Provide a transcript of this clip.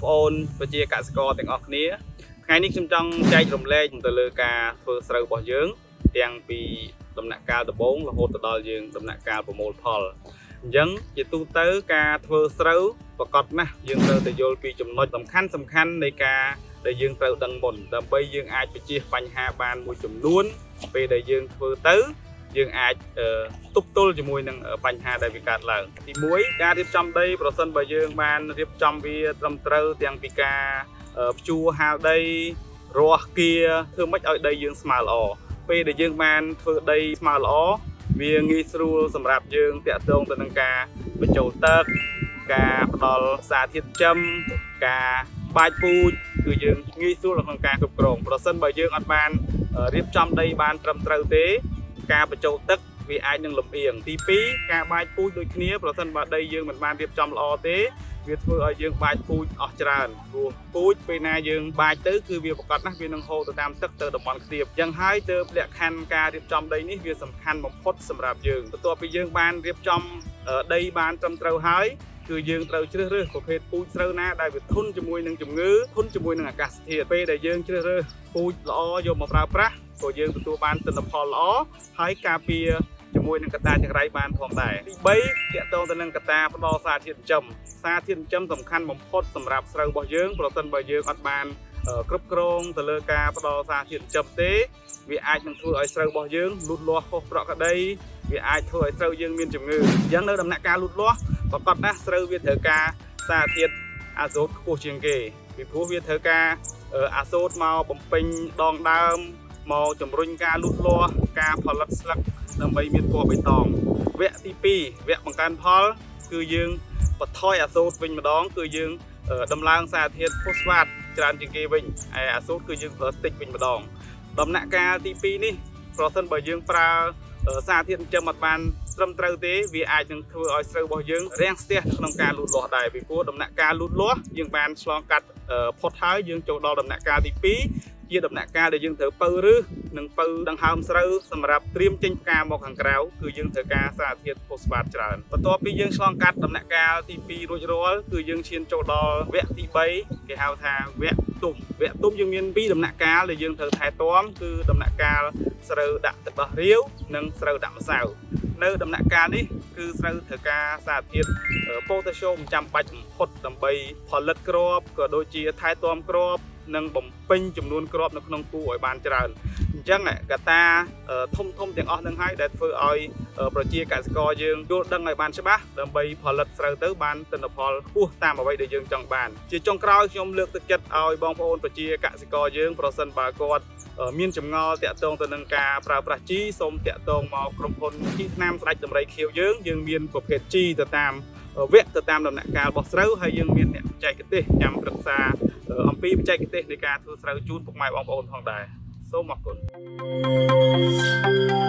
ប្អូនប្រជាកសិករទាំងអស់គ្នាថ្ងៃនេះខ្ញុំចង់ចែករំលែកទៅលើការធ្វើស្រូវរបស់យើងទាំងពីដំណាក់កាលដំបូងរហូតទៅដល់យើងដំណាក់កាលប្រមូលផលអញ្ចឹងជាទូទៅការធ្វើស្រូវប្រកបណាស់យើងត្រូវតែយល់ពីចំណុចសំខាន់សំខាន់នៃការដែលយើងត្រូវដឹងមុនដើម្បីយើងអាចបញ្ជៀសបញ្ហាបានមួយចំនួនពេលដែលយើងធ្វើទៅយើងអាចទប់ទល់ជាមួយនឹងបញ្ហាដែលវាកើតឡើងទី1ការរៀបចំដីប្រសិនបើយើងបានរៀបចំវាត្រឹមត្រូវទាំងពីការភ្ជួរហាលដីរាស់គៀធ្វើម៉េចឲ្យដីយើងស្មើល្អពេលដែលយើងបានធ្វើដីស្មើល្អវាងាយស្រួលសម្រាប់យើងតាក់ទងទៅនឹងការបញ្ចូលទឹកការផ្ដល់សារធាតុចិញ្ចឹមការបាចពូជគឺយើងងាយស្រួលនៅក្នុងការគ្រប់គ្រងប្រសិនបើយើងអត់បានរៀបចំដីបានត្រឹមត្រូវទេការបញ្ចូលទឹកវាអាចនឹងលំអៀងទី2ការបាចពូជដូចគ្នាប្រសិនបើដីយើងមិនបានរៀបចំល្អទេវាធ្វើឲ្យយើងបាចពូជអស់ច្រើនព្រោះពូជពេលណាយើងបាចទៅគឺវាប្រកាសណាស់វានឹងហូរទៅតាមទឹកទៅតំបន់ខ្ទាបយ៉ាងហើយទើបលក្ខខណ្ឌការរៀបចំដីនេះវាសំខាន់បំផុតសម្រាប់យើងបន្ទាប់ពីយើងបានរៀបចំដីបានត្រឹមត្រូវហើយគឺយើងត្រូវជ្រើសរើសប្រភេទពូជស្រូវណាដែលវាធន់ជាមួយនឹងជំងឺធន់ជាមួយនឹងអាកាសធាតុពេលដែលយើងជ្រើសរើសពូជល្អយកមកប្រើប្រាស់ក៏យើងទទួលបានទិន្នផលល្អហើយការពារជាមួយនឹងកត្តាចង្រៃបានផងដែរទី3ទាក់ទងទៅនឹងកត្តាផ្ដល់សារធាតុចិញ្ចឹមសារធាតុចិញ្ចឹមសំខាន់បំផុតសម្រាប់ស្រូវរបស់យើងប្រសិនបើយើងអត់បានគ្រប់គ្រងទៅលើការផ្ដល់សារធាតុចិញ្ចឹមទេវាអាចនឹងធ្វើឲ្យស្រូវរបស់យើងលូតលាស់ខុសប្រក្រតីវាអាចធ្វើឲ្យស្រូវយើងមានជំងឺអញ្ចឹងនៅដំណាក់កាលលូតលាស់ប្រកបណាស់ស្រូវវាត្រូវការសារធាតុអាសូតខ្ពស់ជាងគេពីព្រោះវាត្រូវការអាសូតមកបំពេញដងដើមមកជំរុញការលូតលាស់ការផលិតស្លឹកដើម្បីមានពណ៌បៃតងវគ្គទី2វគ្គបង្កើនផលគឺយើងបន្ថយអាសូតវិញម្ដងគឺយើងដំឡើងសារធាតុផូស្វាតច្រើនជាងគេវិញឯអាសូតគឺយើងប្រើតិចវិញម្ដងដំណាក់កាលទី2នេះប្រសិនបើយើងប្រើសារធាតុចិញ្ចឹមអត់បានត្រឹមត្រូវទេវាអាចនឹងធ្វើឲ្យស្រូវរបស់យើងរាំងស្ទះក្នុងការលូតលាស់ដែរពីព្រោះដំណាក់កាលលូតលាស់យើងបានឆ្លងកាត់ផុតហើយយើងចូលដល់ដំណាក់កាលទី2ជាដំណាក់កាលដែលយើងត្រូវពៅរឹសនិងពៅដង្ហើមស្រូវសម្រាប់ត្រៀមចេញផ្កាមកខាងក្រៅគឺយើងត្រូវការសារធាតុផូស្វាតច្រើនបន្ទាប់ពីយើងឆ្លងកាត់ដំណាក់កាលទី2រួចរាល់គឺយើងឈានចូលដល់វគ្គទី3គេហៅថាវគ្គទុំវគ្គទុំយើងមានពីរដំណាក់កាលដែលយើងត្រូវថែទាំគឺដំណាក់កាលស្រូវដាក់ទឹកដោះរាវនិងស្រូវដាក់ម្សៅនៅដំណាក់កាលនេះគឺស្រូវត្រូវការសារធាតុប៉ូតាស្យូមចាំបាច់បំផុតដើម្បីផលិតគ្រាប់ក៏ដូចជាថែទាំគ្រាប់និងបំពេញចំនួនគ្រាប់នៅក្នុងគូឲ្យបានច្រើនអញ្ចឹងកត្តាធំធំទាំងអស់នឹងហើយដែលធ្វើឲ្យប្រជាកសិករយើងយល់ដឹងឲ្យបានច្បាស់ដើម្បីផលិតស្រូវទៅបានទិន្នផលខ្ពស់តាមអ្វីដែលយើងចង់បានជាចុងក្រោយខ្ញុំលើកទឹកចិត្តឲ្យបងប្អូនប្រជាកសិករយើងប្រសិនបើគាត់មានចម្ងល់តាក់ទងទៅនឹងការប្រើប្រាស់ជីសូមតាក់ទងមកក្រុមហ៊ុនជីថ្នាំស្ដេចដំរីខៀវយើងយើងមានប្រភេទជីទៅតាមវគ្គទៅតាមដំណាក់កាលរបស់ស្រូវហើយយើងមានអ្នកបច្ចេកទេសចាំប្រឹក្សាអំពីបច្ចេកទេសនៃការធ្វើស្រូវជូនពុកម៉ែបងប្អូនផងដែរសូមអរគុណ។